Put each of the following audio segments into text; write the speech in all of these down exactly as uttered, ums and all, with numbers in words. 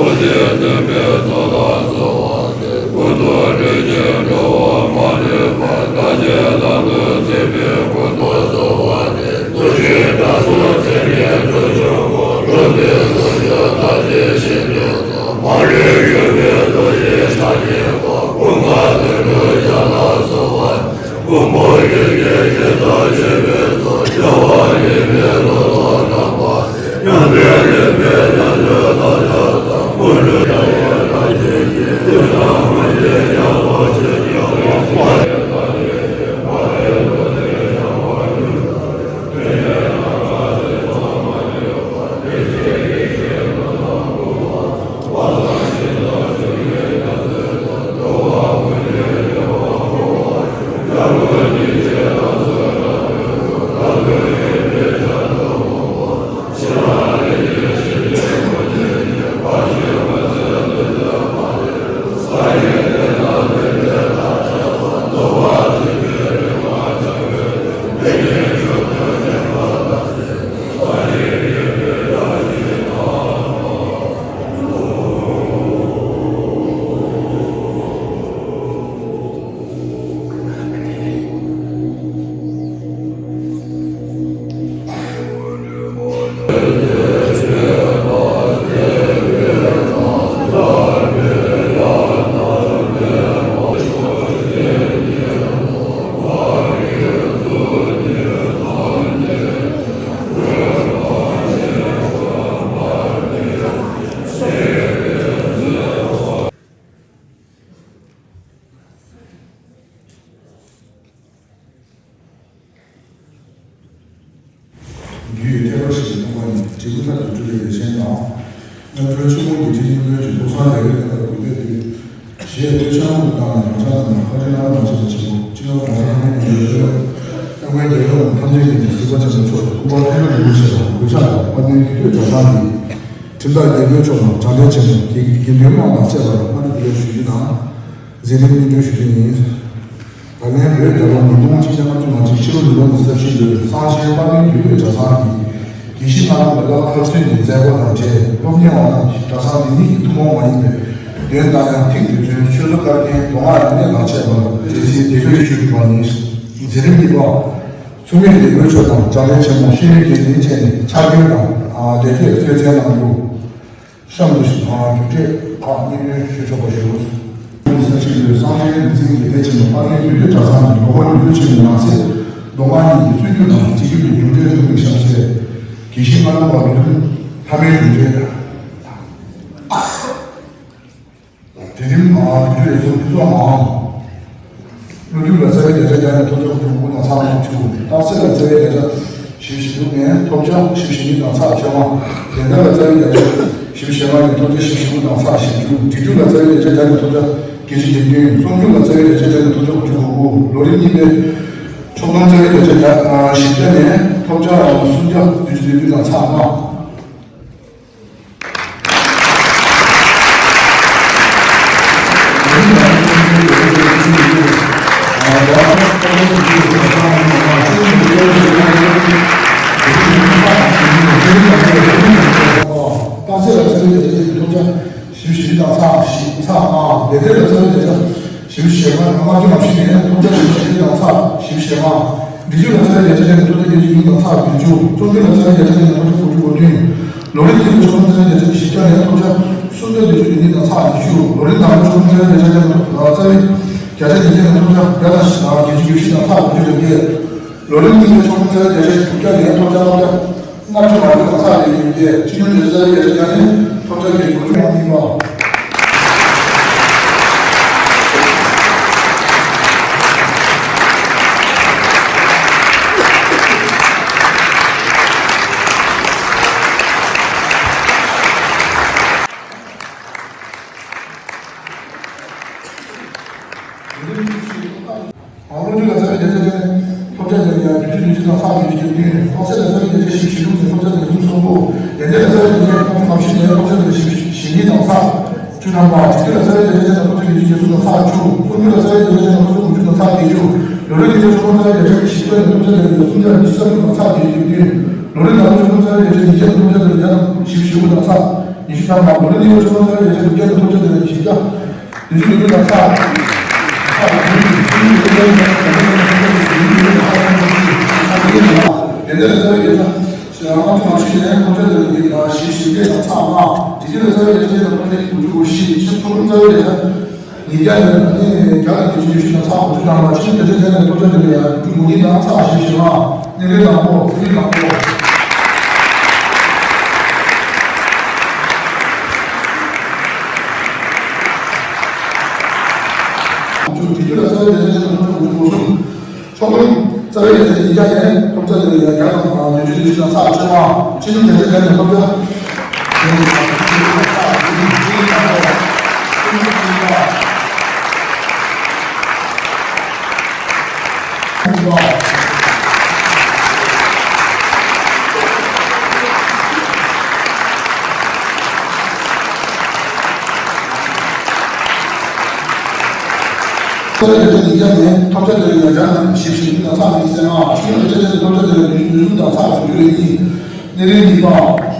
རྒྱུད་ཡོད་ཐེག་པ་ཞེས་པའི་ཐོག་མ་ནས་འབྲས་བུ་མཐར་ཐུག་སྤྲུལ་པའི་ཡོ་བྱད་དང་། རྣམ་གྲོལ་ཆོས་སྐུ་གི་ཁྲིད་ཡིན་ལོས་ཀྱི་ཐུགས་གསང་རྒྱ་བའི་བསྟན་པ་འགུགས་པའི་དུས། ཞེས་བསྟོད་ཕྱག་མང་དུ་བཏང་ནས་ལམ་སང་ནས་ཧ་རི་ན་ར་མ་ཆེན་པོ་ཆེན་པོ་སྤྱི་ནོར་གོང་ས་ལྷ་ལྔའི་ཉི་འོད་ཀྱིས་སྟོན་པའི་རྒྱལ་བའི་དབང་པོ་ཐམས་ཅད་ཀྱི་གཟིགས་པ་ཆེན་པོ་མཆོག་ཏུ་སྐུ་འབག་ཐེག་པའི་རིན་པོ་ཆེ་དང་གུས་ཕྱག་དང་དཔལ་ལྡན་རྒྱུད་སྟོད་གྲྭ་ཚང་གི་ཁྲིམས་བདག་རྒྱལ་པོ་མཆོག་དང་བྱང་གྲལ་ཆེན་མོ་དགེ་དགེ་འདུན་དམངས་དང་བཅས་པར་བཀའ་དྲིན་དུ་ལེགས་ཞུ་རྒྱུ་དང་། མཛད་རིམ་སྙན་སྒྲོན་ཞུ་རྒྱུ་ཡིན། ད་ལན་བོད་རྒྱལ་ལོ་ཉིས་སྟོང་ཆིག་བརྒྱ་ལྔ་བཅུ་ང་གཅིག་ཕྱི་ལོ་ཉིས་སྟོང་ཉི་ཤུ་རྩ་བཞི་ལོའི་གསང་ཆེན་དཔལ་ལྡན་རྒྱུད་སྟོད་གྲྭ་ཚང་གི་དགེ་བཤེས་ལྷ་ཁང་ལས་ཀ་ཁ་ཚུད་ཀྱི་མཛད་སྒོ་དང་འབྲེལ་སློབ་གཉེར་བ་རྣམས་ཀྱིས་གྲྭ་ཚང་འདི་ཉིད་ཀྱི་ཐུན་མོང་མ་ཡིན་པའི་དོན་དང་ཡང་ཐིག་འདོད་མཚོན་ཆོས་གཙོ་བཀའ་བརྒྱུད་མདོ་སྔགས་རིག་གནས་དང་བཅས་པར་འབྲེལ་ཚིག་འདེགས་སྐྱོར་ཞུ་གྲུབ་པ་ཡིན། མཛད་རིམ་གཉིས་པ། མཚུངས་མེད་ལེགས་མགོན་མཆོག་དང་བྱང་གྲལ་ཆེན་མོ་ཤེས་རིག་དགེ་འདུན་བཅས་ནས་ཕྱག་སྐྱོན་དང་ལེགས་སྐྱེས་གསོལ་སྩལ་གནང་རྒྱུ། གཤམ་དུ་ཞུ་དང་རྒྱུ་འབྲས་ཁག་སྙན་སྒྲོན་ཞུ་ཆོག་པ་ཞུ། ས་ཆེན་པོའི་གསང་ཆེན་རིག་འཛིན་གྱི་སྡེ་ཆེན་པོ་དཔལ་ལྡན་རྒྱུད་སྟོད་གྲྭ་ཚང་གི་ལོ་འཁོར་ཉི་ཤུ་ཆེན་པོའི་ནང་གསེས་མདོ་སྔགས་གཉིས་ཀྱི་རྩོད་རྒྱུགས་དང་རྩིས་རྒྱུགས་ཀྱི་རྒྱུ་འབྲས་ཐོན་པའི་གཤམ་གསལ། དགེ་བཤེས་ལྔ་ལམ་པ་མི་ལུས་ཐ་མའི་རྒྱུ་འབྲས། དེ་རིང་མ་རྒྱུ་རེ་ཟུང་ཕུན་ཚོགས་མའམ། སློབ་རྒྱུགས་ལ་རྩ་བའི་བརྒྱ་ཆ་བརྒྱ་ནས་ཐོབ་ཚོགས་ཀྱི་དགུ་དང་ཚགས་མང་བཅུ། རྟགས་གསལ་ལ་རྩ་བའི་བརྒྱ་ཆ་བཞི་བཅུ་ཞེ་དྲུག་ནས་ཐོབ་ཆ་བཞི་བཅུ་ཞེ་གཉིས་དང་ཚགས་ཆ་ལྔ། ལེན་བརྡ་ལ་རྩ་བའི་བརྒྱ་ཆ་བཞི་བཅུ་ཞེ་ལྔ་ནས་ཐོབ་ཆ་བཞི་བཅུ་ཞེ་དགུ་དང་ཚགས་ཞེ་བཅུ། འབྲི་རྒྱུགས་ལ་རྩ་བའི་བརྒྱ་ཆ་བརྒྱ་ནས་ཐོབ་ཆ་བརྒྱད་ཅུ་གྱ་བདུན། རྩོམ་རྒྱུགས་ལ་རྩ་བའི་བརྒྱ་ཆ་བརྒྱ་ནས་ཐོབ་ཆ་དགུ་བཅུ་གོ་དགུ། ལོ་རིམ་གཉིས་པའི་ཕྱོགས་བསྡོམས་རྩ་བའི་བརྒྱ་ཆ་བརྒྱ་ཨ་བཞི་བརྒྱ་ནས་ཐོབ་ཆ་སུམ་བརྒྱ་བདུན་ཅུ་དོན་བདུན་དང་ཚགས་ལྔ། རྟགས་གསལ་ལ་རྩ་བའི་བརྒྱ་ཆ་བརྒྱད་ཅུ་ཐོབ་ཆ་བཞི་བཅུ་ཞེ་བཞི་དང་ཚགས་བཞི་ཚགས་ལྔ། ལེན་བརྡ་ལ་རྩ་བའི་བརྒྱ་ཆ་བཞི་བཅུ་ཞེ་ལྔ། ལྔ་བཅུ་ང་བཞི་ནས་ཐོབ་ཆ་བཞི་བཅུ་ཞེ་བཞི་དང་ཚགས་བཞི་བཅུ་ཞེ་ལྔ། འབྲི་རྒྱུགས་ལ་རྩ་བའི་བརྒྱ་ཆ་བརྒྱ་ནས་ཐོབ་ཆ་བརྒྱད་ཅུ་གྱ་བདུན་དང་ཚགས་བདུན་ཅུ། རྩོམ་རྒྱུགས་ལ་རྩ་བའི་བརྒྱ་ཆ་བརྒྱ་ནས་ཐོབ་ཆ་དགུ་བཅུ་གོ་བདུན། ལོ་རིམ་གཉིས་པའི་ཕྱོགས་བསྡོམས་རྩ་བའི་བརྒྱ་ཆ་བཞི་བརྒྱ་ནས་ཐོབ་ཆ་སུམ་བརྒྱ་བདུན་ཅུ་གྱ་གཉིས་དང་ཚགས་ཉི་ཤུ། ལོ་རིམ་ནང་པའི་ཕྱོགས་བསྡོམས་རྩ་བའི་བརྒྱ་ཆ་བརྒྱ་ནས་ཐོབ་ཆ་རྩ་བའི་བརྒྱ་ཆ་ཉིས་བརྒྱ་ནས་ཐོབ་ཆ་བརྒྱ་དང་བཞི་དང་བརྒྱད་ཅུ་གྱ་བཞི་དང་ཚགས་དགུ་བཅུ་གོ་བརྒྱད། ལོ་རིམ་གཉིས་པའི་ཕྱོགས་བསྡོམས་རྩ་བའི་བརྒྱ་ཆ་དྲུག་བརྒྱ་ནས་ཐོབ་ཆ་ལྔ་བརྒྱ། ལྔ་བཅུ་ང་དྲུག་དང་ཚགས་བརྒྱད་ཅུ་གྱ་བརྒྱད། སྤྱི་ལོའི་ལོ་ཙཱ་བའི་བརྒྱ་ཆ་བརྒྱ་ནས་ཐོབ་ཆ་བརྒྱད་ཅུ་གོ་བཅུ་ཡང་ཐིག་པ། སློབ་རྒྱུགས་ལ་རྩ་བའི་བརྒྱ་ཆ་བརྒྱ་ནས་ཐོབ་ཆ་བརྒྱ་བརྒྱ། བདུན་ཅུ་བདུན་ཅུ་དང་ཚགས་བདུན་ཅུ་གྱ་བདུན། རྟགས་གསལ་ལ་རྩ་བའི་བརྒྱ་ཆ་བཞི་བཅུ་ཞེ་དྲུག་ནས་ཐོབ་ཆ་བརྒྱད་ཅུ་གྱ་གསུམ་སོགས། ལེན་བརྡ་ལ་རྩ་བའི་བརྒྱ་ཆ་ལྔ་བཅུ་ང་བཞི་ནས་ཐོབ་ཆ་བརྒྱ་ཅུ་གྱ་བཞི་བཅུ་ཞེ་གཉིས་དང་ཚགས་བཅུ་ཐམ་པ། འབྲི་རྒྱུགས་ལ་རྩ་བའི་བརྒྱ་ཆ་བརྒྱ་ནས་ཐོབ་ཆ་བརྒྱད་ཅུ་གྱ་གསུམ་དང་ཚགས་བཅུ། རྩོམ་རྒྱུགས་ལ་རྩ་བའི་བརྒྱ་ཆ་བརྒྱ་ནས་ཐོབ་ཆ་དགུ་བཅུ་གོ་བདུན། ལོ་རིམ་གཉིས་པའི་ཕྱོགས་བསྡོམས་རྩ་བའི་བརྒྱ་ཆ་བཞི་བརྒྱ་ནས་ཐོབ་ཆ་བརྒྱ་ཅུ་གྱ་གསུམ་དང་ཉི་ཤུ་རྩ་དྲུག་དང་ཚགས་བརྒྱད་ཅུ་གྱ་བདུན། ལོ་རིམ་ནང་པའི་ཕྱོགས་བསྡོམས་རྩ་བའི་བརྒྱ་ཆ་ཉིས་བརྒྱ་ནས་ཐོབ་ཆ་བརྒྱ་དང་བཞི་བཅུ་ཞེ་དགུ་དང་ཚགས། ཉི་ཤུ་ཐམ་པ་བོད་རིགས་ཡོངས་ཚོགས་གཙོ་བོའི་ལས་བྱེད་བསྐྱར་དུ་ཐུགས་རྗེ་ཆེ་ཞུ་རྒྱུ། དུས་ཚོད་ཀྱི་ལུགས་དང་ཚགས། ལས་དོན་ལས་རྩ་བའི་ལས་བྱེད་ལ་ཐུགས་རྗེ་ཆེ་ཞུ་རྒྱུ་དང་ཚགས་མ། དེ་རྗེས་ལས་རྩ་བའི་ལས་བྱེད་ལ་ཐུགས་རྗེ་ཆེ་ཞུ་རྒྱུ་དང་ཚགས་མ། དེ་རྗེས་ལས་རྩ་བའི་ལས་བྱེད་ལ་ཐུགས་རྗེ་ཆེ་ཞུ་རྒྱུ། ཉིས་བརྒྱ་ནས་ཨ་ནི་བརྒྱ་དང་བརྒྱད་ཅུ་ཉི་ཤུ་དང་ཚགས་དགུ་བཅུ་ཐམ་པ། ཕྱི་ནང་སྡེ་ཚན་ནས་སློབ་གྲྭ་འདི་ལ་ཡང་རྒྱུ་མུ་ནི་དང་ཚགས་ཞེས་བྱ་བ། གནས་རིམ་དང་པོ། གནས་རིམ་དང་པོ། དགུ་བཅུ་དྲུག་ལ་རྩ་བའི་སྡེ་ཚན་ནས་སློབ་གྲྭ་དགུ་བཅུ་གོ་གསུམ། ཚོགས་རླུང་རྩ་བའི་སྡེ་ཚན་ཉིས་བརྒྱ་ནས་སློབ་གྲྭ་འདི་ལ་ཡང་བརྒྱ་དང་བདུན་ཅུ་དོན་བཞི་དང་ཚགས་བཅོ་ལྔ། ཕྱི་ནང་སྡེ་ཚན་ནས་སློབ་གྲྭ། ཐོབ་ཆ་དེ་ལ་ཡང་བརྒྱ་དང་བཞི་བཅུ་ཞེ་དྲུག་དང་ཚགས་ཉི་ཤུ་རྩ་ལྔ། ཕྱི་ནང་སྡེ་ཚན་ནས་སློབ་གྲྭ་དེ་ལ་ཡང་ཉི་ཤུ་དོན་གསུམ་དང་ཚགས་དྲུག་ཅུ་རེ་གཉིས། གནས་རིམ་གཉིས་པ།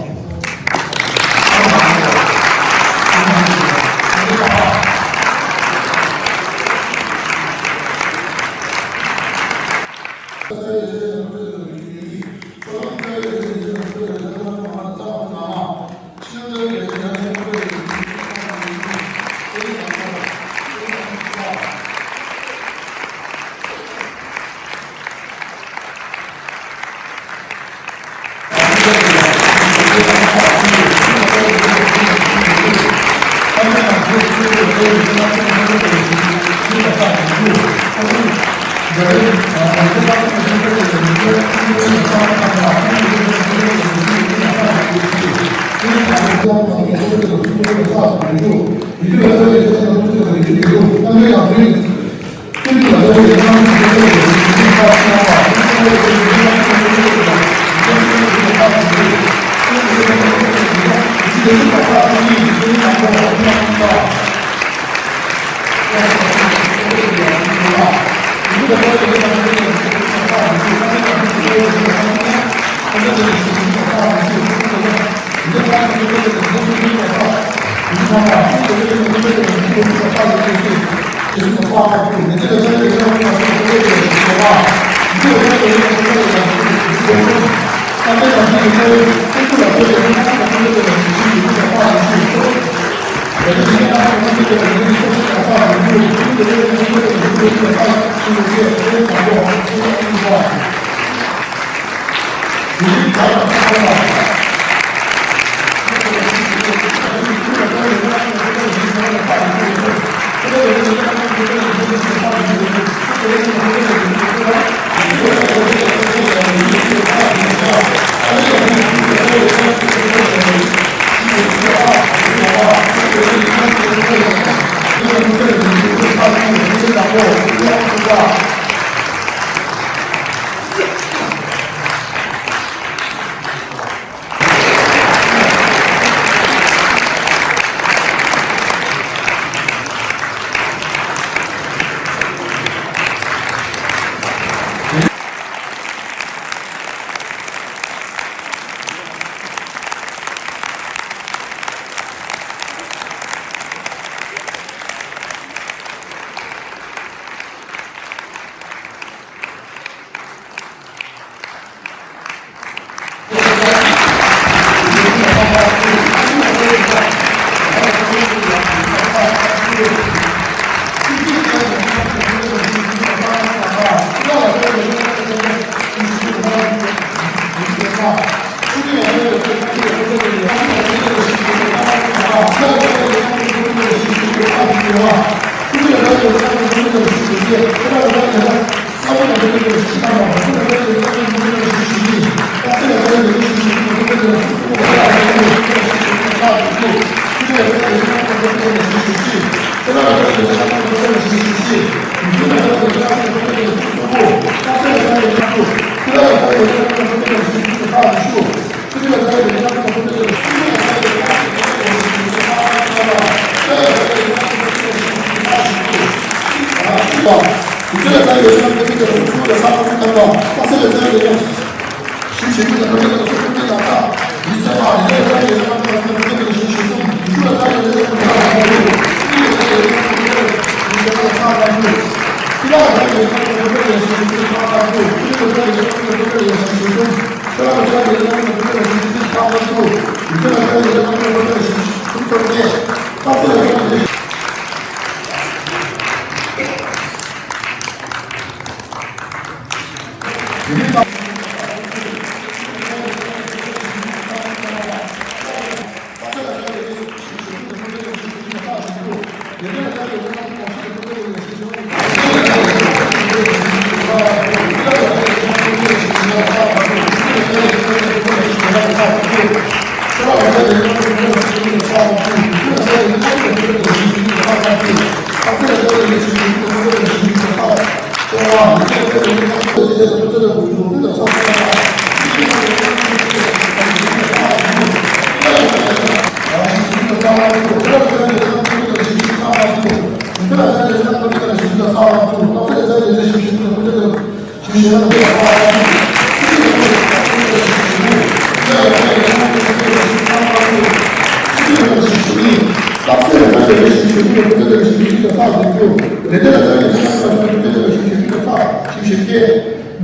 ལས་དོན་ལ་རྩ་བའི་ཆ་ཚང་ཞིག་ཐུབ་ཚོད་ལ་ཞིབ་ཞིབ་ཀྱི་ཚགས་ཞིབ་ཞིབ་ཀྱི།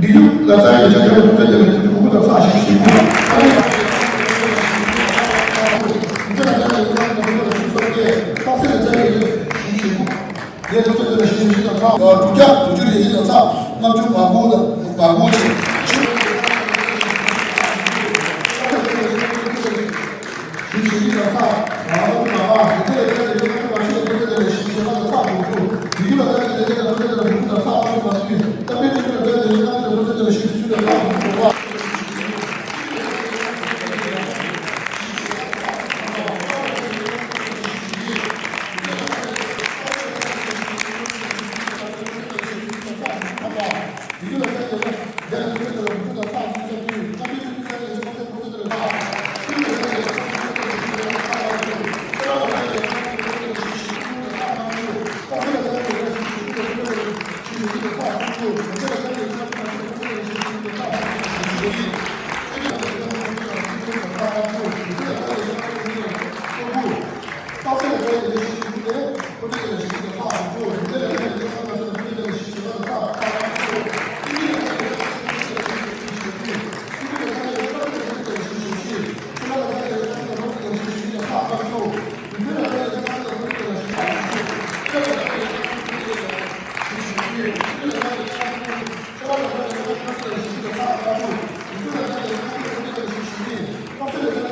སྒྲིག་རྒྱུ་ལ་རྩ་བའི་ཆ་ཚང་ཐུབ་ཚོད་ལ་ཞིབ་ཞིབ་ཀྱི་ཚགས་ཞིབ་ཞིབ་ཀྱི། ལས་ཐུབ་ཚོད་ལ་རྩ་བའི་ཆ་ཚང་ཐུབ་ཚོད་ལ་ཞིབ་ཞིབ་ཀྱི། ཚགས་སྲོལ་ལ་རྩ་བའི་ཆ་ཚང་ཞིབ་ཞིབ་ཀྱི། ལས་ཐུབ་ཚོད་ལ་ཞིབ་ཞིབ་ཀྱི་ཚགས། དྲུག་བརྒྱ་དྲུག་ཅུ་ལས་ཀྱི་ཚགས། ལྔ་བཅུ་གོ་དགུ་དང་གོ་དགུ་ཆེ། ཞིབ་ཞིབ་ཀྱི་ཚགས། ལྔ་བཅུ་གོ་དགུ་དང་གོ་དགུ་ཆེ། ཞིབ་ཞིབ་ཀྱི་ཚགས། ལྔ་བཅུ་གོ་དགུ་དང་གོ་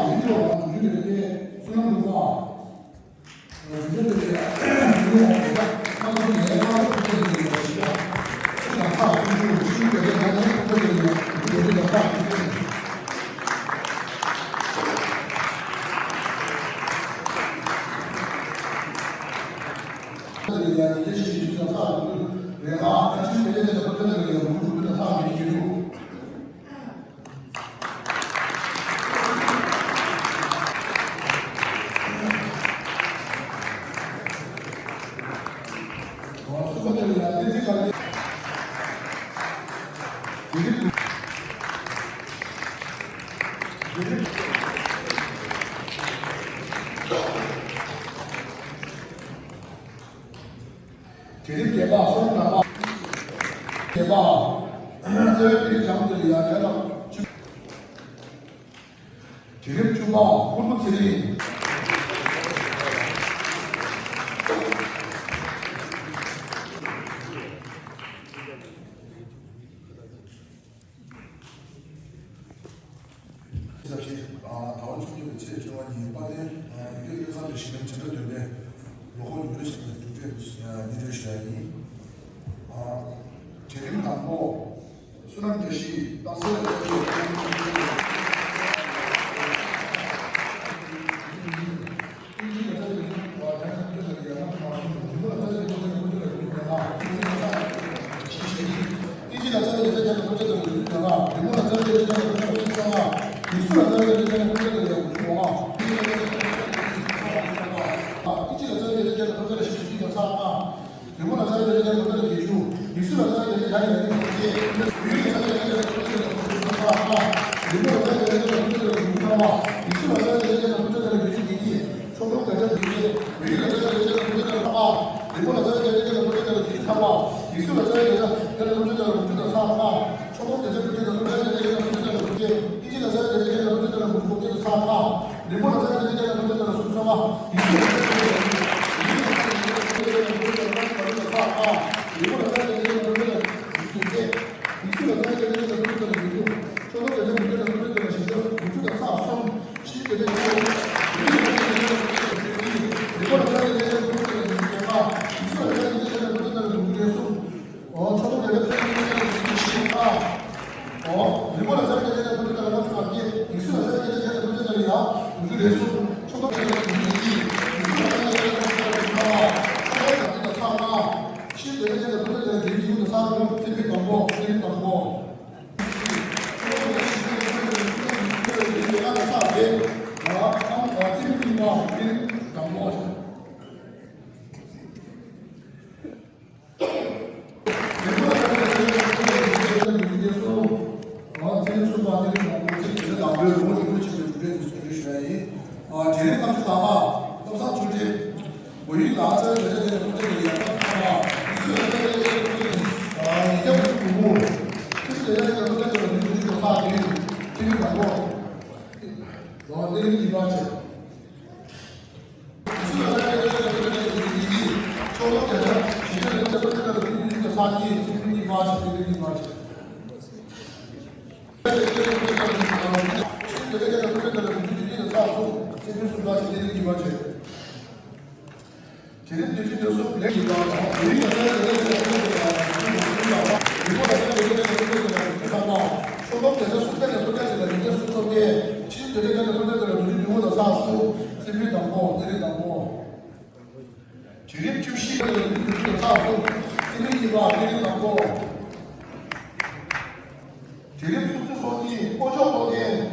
དགུ་ཆེ། ཞིབ་ཞིབ་ཀྱི་ཚགས། དེ་རིང་བརྒྱད་པ། ཧོར་ནང་པ་བརྒྱད་པ། རྩ་བའི་དཔེ་རིས་བྱང་དེ་ལ་ཡ་རྒྱ་ལ། དེ་རིང་བཅུ་པ། ཀུན་ཏུ་ཚེ་རིང་། ཟབ་ཞི། ཟླ་བ་བཅུ་གཉིས་པའི་ཚེས་བཅོ་ལྔ་ཉིན་དཔལ་ལྡན་ཡུལ་གྱི་དབུས་གཙང་དུ་གཞི་རིམ་བྱེ་བྲག་འདོན་པའི་ལོ་འཁོར་ཉིན་རེ་བཞིན་གྱི་གྲུབ་འབྲས་སྙན་སྒྲོན་ཞུ་ཡ་ཡིན། གྲལ་རིམ་དང་པོ། བསོད་ནམས་བཀྲ་ཤིས། རྟགས་གསལ་བཀྲ་ཤིས། རིང་མོ་ལ་རྩ་བའི་བདེ་ཆེན་ལ་ཐོབ་ཚད་ལ་བཞི་བཅུ་ཞེ་བརྒྱད། ཡིག་གཟུགས་ལ་རྩ་བའི་བདེ་ཆེན་ལ་ཐོབ་ཚད་ལ་བཞི་བཅུ་ཐམ་པ། རིང་མོ་ལ་རྩ་བའི་བདེ་ཆེན་ལ་ཐོབ་ཚད་ལ་བཞི་བཅུ་ཐམ་པ། རིང་མོ་ལ་རྩ་བའི་བདེ་ཆེན་ལ་ཐོབ་ཚད་ལ་བཞི་བཅུ་ཐམ་པ། ཡིག་གཟུགས་ལ་རྩ་བའི་བདེ་ཆེན་ལ་ཐོབ་ཚད་ལ་བཞི་བཅུ་གྱ་གཉིས། ཕྱོགས་བསྡོམས་བརྒྱ་ཆ་བདུན་བརྒྱད། བོད་ཡིག་ལ་རྩ་བའི་བདེ་ཆེན་ལ་ཐོབ་ཚད་ལ་ཐམ་པ། རིང་མོ་ལ་རྩ་བའི་བདེ་ཆེན་ལ་ཐོབ་ཚད་ལ་བཞི་བཅུ་ཐམ་པ། ཡིག་གཟུགས་ལ་རྩ་བའི་བདེ་ཆེན་ལ་ཐོབ་ཚད་ལ་དགུ་བཅུ་དང་ཐམ་པ། ཕྱོགས་བསྡོམས་བརྒྱ་ཆ་དགུ་བཅུ་དང་ཐོབ་ཚད་ལ་རྩ་བའི་བདེ་ཆེན་ལ་ཐོབ་ཚད་ལ་དགུ་བཅུ། ཨིན་ཇི་ལ་རྩ་བའི་བདེ་ཆེན་ལ་ཐོབ་ཚད་ལ་དགུ་བཅུ་གོ་བརྒྱད་དང་ཐམ་པ། རིང་མོ་ལ་རྩ་བའི་བདེ་ཆེན་ལ་ཐོབ་ཚད་ལ་སུམ་ཅུ་སོ་ལྔ། ཡིག་གཟུགས་ལ་རྩ་བའི་བདེ་ཆེན་ལ་ཡིག་གཟུགས་ལ་རྩ་བའི་བདེ་ཆེན་ལ་ཐོབ་ཚད་ལ་ལྔ་བཅུ་དང་བདུན་ཅུ་དང་ལྔ་བཅུ་དང་ལྔ། རིང་མོ་ལ་རྩ་བའི་བདེ་ཆེན་ལ་ཐོབ་ཚད་ལ་དགུ་བཅུ་གོ་བརྒྱད། ཡིག་གཟུགས་ལ་རྩ་བའི་བདེ་ཆེན་ལ་ཐོབ་ཚད་ལ་བདུན་ཅུ། ཕྱོགས་བསྡོམས་བརྒྱ་ཆ་དགུ་བཅུ་དང་ཐོབ་ཚད་ལ་བཞི་བཅུ། དགུ་བཅུ་དང་ཚེག་གསུམ། ཕྱིའི་བདེ་ཆེན་ལ་ཐོབ་ཚད་ལ་བདུན་ཅུ། རིང་མོ་ལ་རྩ་བའི་བདེ་ཆེན་ལ་ཐོབ་ཚད་ལ་བདུན་ཅུ་གྱ་ལྔ། ཡིག་གཟུགས་ལ་རྩ་བའི་བདེ་ཆེན་ལ་ཐོབ་ཚད་ལ་དགུ་བཅུ་གོ་གསུམ། ཨོ། ཕྱོགས་བསྡོམས་བརྒྱ་ཆ་དགུ་བཅུ་གོ་གསུམ། ཨོ། རིང་མོ་ལ་རྩ་བའི་བདེ་ཆེན་ལ་ཐོབ་ཚད་ལ་ལྔ་བཅུ་གོ་བརྒྱད། ཡིག་གཟུགས་ལ་རྩ་བའི་བདེ་ཆེན་ལ་ཐོབ་ཚད་ལ་ཡ་དགུ་བཅུ་གོ་གསུམ། ཕྱོགས་བསྡོམས་བརྒྱ་ཆ་དགུ་བཅུ་གོ་གཉིས། ཡིག་གཟུགས་ལ་རྩ་བའི་བདེ་ཆེན་ལ་ཐོབ་ཚད་ལ་བདུན་ཅུ་དང་ལྔ། ཕྱོགས་བསྡོམས་བརྒྱ་ཆ་དགུ་བཅུ་དང་ཚེག་ལྔ། ཕྱིའི་བདེ་ཆེན་ལ་ཐོབ་ཚད་ལ་བདུན་ཅུ་དང་ཚེག་དྲུག། ཚེག་དྲུག་དང་པོ། ཚེག་དྲུག་དང་པོ། ཕྱོགས་བསྡོམས་བརྒྱ་ཆ་དགུ་བཅུ་དང་ཚེག་དྲུག་ཚེག་དྲུག་དང་ཚེག་ལྔ་དང་ཚེག་བརྒྱད། ཨ། ཨ། ཚེག་དྲུག་དང་པོ། ཚེག་དྲུག་དང་པོ། རིང་མོ་ལ་རྩ་བའི་བདེ་ཆེན་ལ་ཐོབ་ཚད་ལ་བདུན་ཅུ་གོ་གསུམ། ཨ། ཚེག་བརྒྱད་དང་པོ། ཚེག་བརྒྱད་དང་པོ། རིང་མོ་ལ་ཐོབ་ཚད་ལ་བདུན་ཅུ་གོ་གསུམ། ཨ། གྲལ་རིམ་ལྔ་བཅུ་དང་ལྔ། བློ་བཟང་ཆོས་སྒྲོན། བོད་ཡིག་ དུས་རིམ་བཅུ་བཞི་ཚགས་གསུམ་རྩིས་མེད་དང་པོ། དུས་རིམ་སུམ་ཅུ་སོ་གཉིས་དཀོན་མཆོག་ཀློག་མཁན།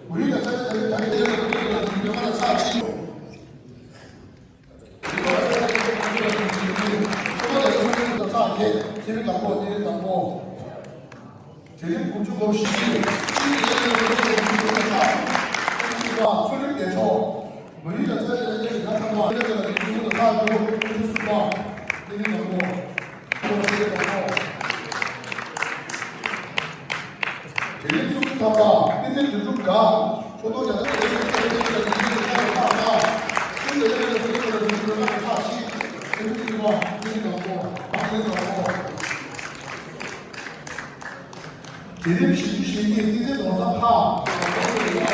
བོད་ཡིག་དང་ཚན་རིག་དང་རིག་གནས་ལ་ཚགས་ཆེ། དུས་རིམ་དགུ་བཅུ་གོ་བཞི། ཚུལ་ཁྲིམས་བདེ་མཆོག་བོད་ཡིག་དང་ཚན་རིག་ལ་ཚན་རིག་ལ་ཚགས་པ། ཚན་རིག་ལ་ཚན་རིག་ལ་ཚགས་པ། དུས་རིམ་སུམ་ཅུ་པ། དུས་རིམ་དང་པོ། དུས་རིམ་སུམ་ཅུ་ཐམ་པ། དམིགས་བསལ་དོན་གྲུབ་དགའ། ཕྱོགས་གཏོགས་རྒྱལ་ཁབ་ཀྱི་ལས་རིགས་ཀྱི་ལས་རིགས་ཀྱི་ལས་རིགས་ཀྱི་ལས་རིགས་ཀྱི་ལས་རིགས་ཀྱི་ལས་རིགས་ཀྱི་ལས་རིགས་ཀྱི་ལས་རིགས་ཀྱི་ལས་རིགས་ཀྱི་ལས་རིགས་ཀྱི་ལས་རིགས་ཀྱི་དུས་རིམ་བཞི་བཅུ་ཞེ་གཉིས། དམིགས་བསལ་རྡོག་རྩ་ཕ། དུས་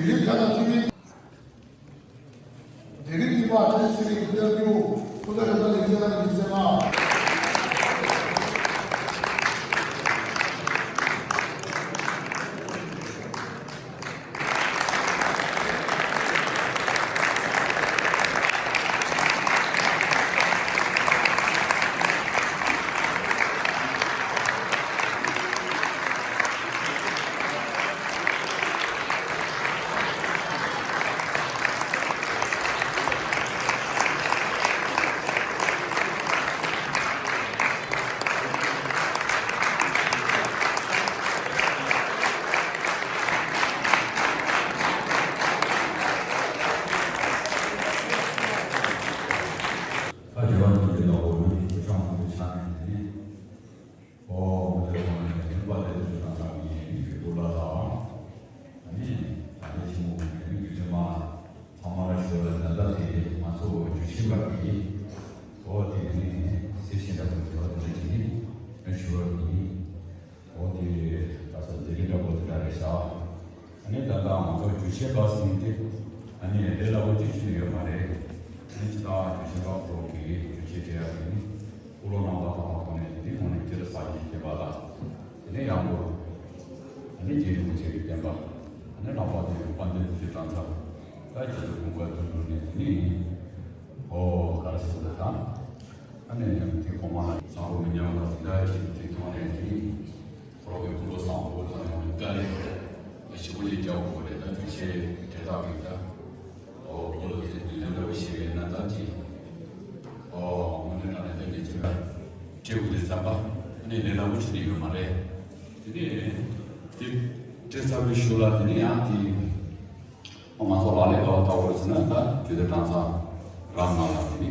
རིམ་བརྒྱ་དང་བཅུ་གཉིས། དེ་རིང་གི་པར་ཁྲིད་ཚེ་རིང་གི་ལྟ་རྒྱུ། སྐུ་ཚེ་རིང་པོ་ལེགས་བྱས་ལ་ཡིན་ཟེར་མ། ད་རྒྱལ་བ་རིན་པོ་ཆེ་ལ་འོ་མའི་ཆོས་ཆང་མང་པོ་ཆགས་ནས་དེ་ནས། ཨོ་མོ་དེ་ཁོང་ནས་ཁྱིམ་པ་དེ་ཚོ་དང་ཚང་མ་ཡིན་གྱི་འདུག་ལ་དང་། ཨ་ནི་ད་ལྟའི་ཆེན་མོ་མི་རིགས་ཀྱི་ཚང་མ་ཚང་མ་ལ་ཞོར་ལ་ད་ལྟ་དེ་ང་ཚོ་རྒྱུ་ཆེན་པ་གི་ཨོ་དེ་ནི་སེ་ཤེས་འདྲ་པོ་དེ་བ་དེ་འདྲ་ཅིག་ནི་ང་ཞུ་བ་གི་ཨོ་དེ་ད་ཚོ་མཛད་རིམ་འདྲ་པོ་དེ་འདྲ་རེད་ཤག་ཨ་ནི་ད་ལྟ་ང་ཚོ་རྒྱུ་ཆེན་པ་ཟིན་ཏེ་ཨ་ནི་ལས་སླ་པོ་ཅིག་ཞིག་ཡོད་མ་རེད། ཨ་ནི་ཅི་ལྟར་རྒྱུ་ཆེན་པ་ཁོ་རང་གི་རྒྱུ་ཆེན་སྤྲད་ཡག་གི་ནི་སྐུ་ལོ་རྣམ་པ་དང་པོ་ནས་དེ་ངོ་ནས་སྤྱིར་ས་ཡིན་ཞེས་པ་ལ་དེ་ནས་ཡང་སྐོར་ཨ་ནི་རྗེ་རིན་པོ་ཆེ་གི་བསྟན་པ་ཨ་ནི་ལྷག་པར་དུ་དཔལ་ལྡན་རྡོ་རྗེ་གྲྭ་ཚང་ད་རྒྱ་མཚོ་ཀུན་དགའ་དོན་གྲུབ་ནས་དེ་ནི་ཨོ་ག་རེ་ཟེར་དགོས་དང་། ཨ་ནི་དེ་གོང་མ་ལ་བཟང་པོ་མི་ཉམས་པ་དེ་འདྲ་ཞིག་དེ་ཐོག་ནས་དེ་ནི་ཁོ་རང་གི་སྐུ་ལོ་བཟང་པོ་དང་ཡང་དཀའ་ལས་ཞེ་པོ་ཅིག་རྒྱག་དགོས་རེད། ད་རྒྱུ་ཆེ་དེ་དག་གི་ད་ཨོ་སྐུ་ལོ་དེ་དུས་ཚོད་འདྲ་བོ་ཞིག་རེད་ན་ད་ཅི་ཨོ་དངོས་གནས་དྲང་གནས་ད་ངེད་ཚོས་སྤྲད་དགོས་དེ་བསམ་པ་ཨ་ནི་ལས་སླ་པོ་ཞིག་ནི་ཡོད་མ་རེད། དེ་ནས་དེ་སྤྲད་ཚར་བའི་གཞུག་ལ་དེ་ནས་ཡང་དེ། ང་ཚོ་ལ་ལས་ཀ་བ་ལྟ་བུར་ཟེར་ན་ད་རྒྱུད་སྡེ་གྲྭ་ཚང་རང་ནང་ལ་དེ་ནི་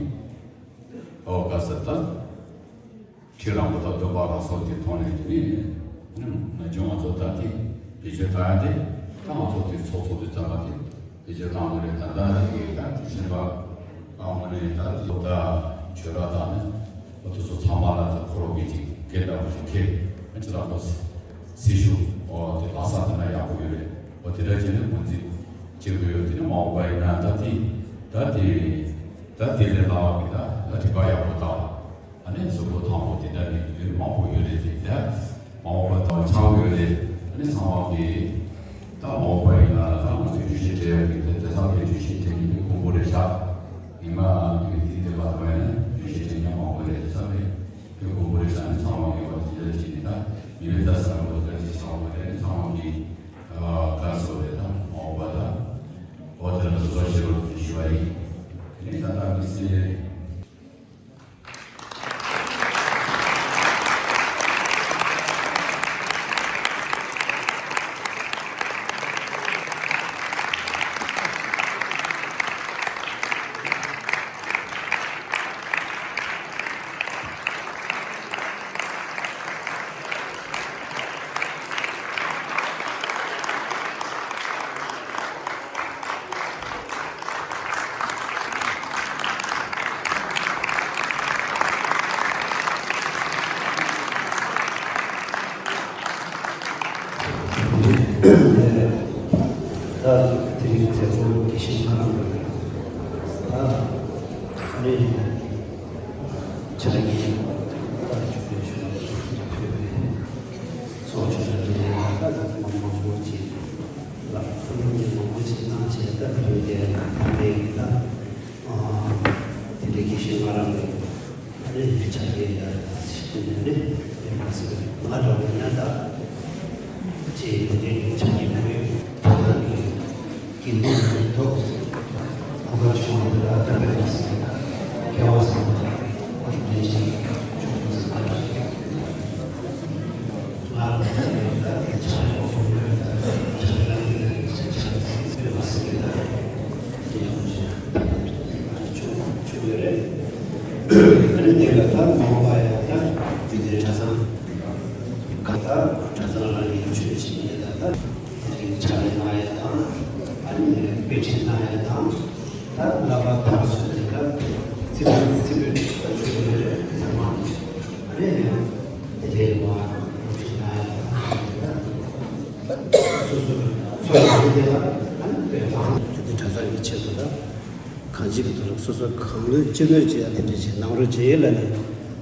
ཨོ་ག་ཟེར་ད་ཁྲི་རིན་པོ་ཆེ་སྟོན་པ་རང་སོགས་ཀྱི་ཐོག་ནས་དེ་ནི་ནམ་རྒྱུན་ང་ཚོ་ད་དེ་བེད་སྤྱོད་བཏང་ཡ་དེ་ད་ང་ཚོ་དེ་ཚོགས་ཚོགས་དེ་བཙན་པ་དེ་བེད་སྤྱོད་བཏང་དགོས་རེད། ད་ལྟ་དེ་གི་ད་དེ་བཞིན་པ་ཨ་མོ་ནས་ད་དེ་ད་ཆོས་ར་དང་ནི་ཨོ་དེ་ཚོ་ཚང་མ་ལ་ད་ཁོ་རོ་གི་ཅིག་སྐད་འདྲ་པོ་ཞིག་ཁེལ་ཨ་ཅི་ལ་ཁོ་སྲི་ཞུ་ཨོ་དེ་ལྷག་བསམ་དེ་འདྲ་ཡག་པོ་ཡོད་རེད། ཨོ་དེ་འདྲ་བྱས་ནས་འགོ་འཛིན་བྱེད་དགོས་ཡོད། དེ་ནི་མ་འོངས་པ་ཡིན་ན་ད་དེ་ད་དེ་ད་དེ་ལས་ལྷག་པའི་ད་ད་དྲི་བ་ཡག་པོ་དང་ཨ་ནི་གཟུགས་པོ་ཐང་པོ་དེ་འདྲ་ནི་ཡོད་མང་པོ་ཡོད་རེད། དེ་ད་མ་འོངས་པ་དང་ཆགས་ཡོད་རེད། ཨ་ནི་ཚང་མ་གི་ད་མ་འོངས་པ་ཡིན་ན་ད་ང་ཚོའི་རྒྱུད་བཤད་སྤྲད་ཡག་གི་དེ་དེ་ཚང་མའི་རྒྱུད་བཤད་སྤྲད་ཡག་གི་དགོངས་པ་རེད་ཤག་ཉི་མ་གི་དེ་དེ་བར་བ་ཡིན་ན་རྒྱུད་བཤད་སྤྲད་མཁན་མང་པོ་རེད། དེ་ཚང་མའི་དེ་དགོངས་པ་རེད་ཤག་ནི་ཚང་མ་གི་བར་དེ་འདྲ་བྱས་ནས་ད་ཉི་མའི་ད་ས་རུ་ད་ཅི་ཆགས་པ་རེད། ཚང་མ་གི་ཨ་དགའ་བསུ་རེད། ད་མ་འོངས་པ་ད་འོ་དེ་ལ་བསུ་བ་ཞུ་རོགས་ཞུ་བ་ཡིན། དེ་ནས་ད་ལྟ་མི་སེར། ད་དེ་རིང་མཛད་སྒོ་དགེ་བཤེས་ལྷ་རམས་པ་ད་ནི་ཕྱག་གཡས་ད་བཅུ་པའི་ཆུ་ལ་ཕུལ་བའི་ཚོགས་ཆུང་ལ་དེ་ནས་ད་ད་མང་པོ་ཅིག་ལ་ཁོ་ནི་མང་པོ་ཅིག་གནང་བྱས་ད་ཕུལ་བའི་ད་ད་ལྟའི་གི་ད་དེ་འདྲའི་དགེ་བཤེས་ལྷ་རམས་པའི། ཨ་ནི་ཕྱག་གཡས་ཡར་ཞིག་ནས་ནི་ཡོད་མ་ཟེར་ང་འདྲ་བོ་ཉན་ད་ཅེས་ཡོད་དེ་ཕྱག་གཡས་ཁོའི་ཐོག་ཁང་གི་དགེ་འདུན་ཚོའི་ཐོག་གོ་སྐབས་བྱུང་བ་འདི་ལ་དད་པའི་ལག་ཟིན་དང་སྐལ་བ་བཟང་པོ་དང་ཨ་ནི་ལས་ཅན་བྱུང་དུ་ཟིན་པ་ལ་ང་ལ་ཕྱག་གཡས་ད་ཕྱག་གཡས་ཁོ་ཁོ་ཡོད་ད་ཕྱག་གཡས་ལ་ཡོད་ད་ཕྱག་གཡས་ཡོད་མ་ཟེར་གི་ད་དེ་ཡང་ཅེས་ད་ཕྱག་གཡས་ཆུང་ཆུང་ཡོད་རེད། ཨ་ནི་དེ་ལ་ད་མ་འོངས་པ་ཡང་ད་རྒྱུད་སྡེ་གྲྭ་ཚང་ག་ད་གྲྭ་ཚང་རང་གི་ཆོས་བྱེད་མཁན་ལ་ད་དེ་རིང་ཕྱག་ལས་གནང་ཡ་དང་ཨ་ནི་དཔེ་ཁྲིད་གནང་ཡ་དང་ད་བསླབ་པ་ཕར་ཚུར་དེ་ག་ཚིག་ཚིག་ཚིག་ཚིག་ཚིག་ཚིག་ཚང་མ་ཨ་ནི་དེ་ལས་མ་ཁྲིད་གནང་ཡ་དང་ད་སོ་སོ་ཚོ་ཡི་དེ་ལ་ཨ་ནི་དཔེ་མང་རྒྱུད་སྡེ་གྲྭ་ཚང་གི་ཆེད་དུ་ད། གང་ཅི་གི་ཐོག་ལ་སོ་སོ་གང་ལོས་ཅི་ལོས་བྱེད་ཡ་དེ་འདྲ་བྱེད་གནང་རོགས་བྱེད་ལ་ནི་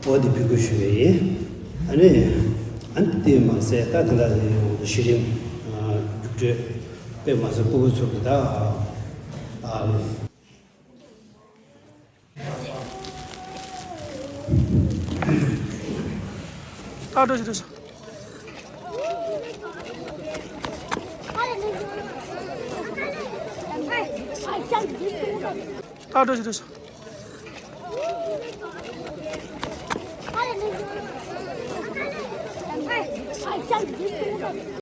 འོ་དེ་འབོད་སྐུལ་ཞུ་བ་ཡིན། ཨ་ནི་ཨ་ནི་དེ་མ་ཟད་ད་དེ་འདྲ་ཡོང་དུ་གཞི་རིམ་རྒྱུགས་སྤྲོད་དཔེ་མ་ཟད་སྤུ་གུ་ཚོ་གི་ད་ཨ་ལ། ད་འགྲོ་ཞིག་འགྲོ་ཞིག་ད་འགྲོ་ཞིག་འགྲོ་ཞིག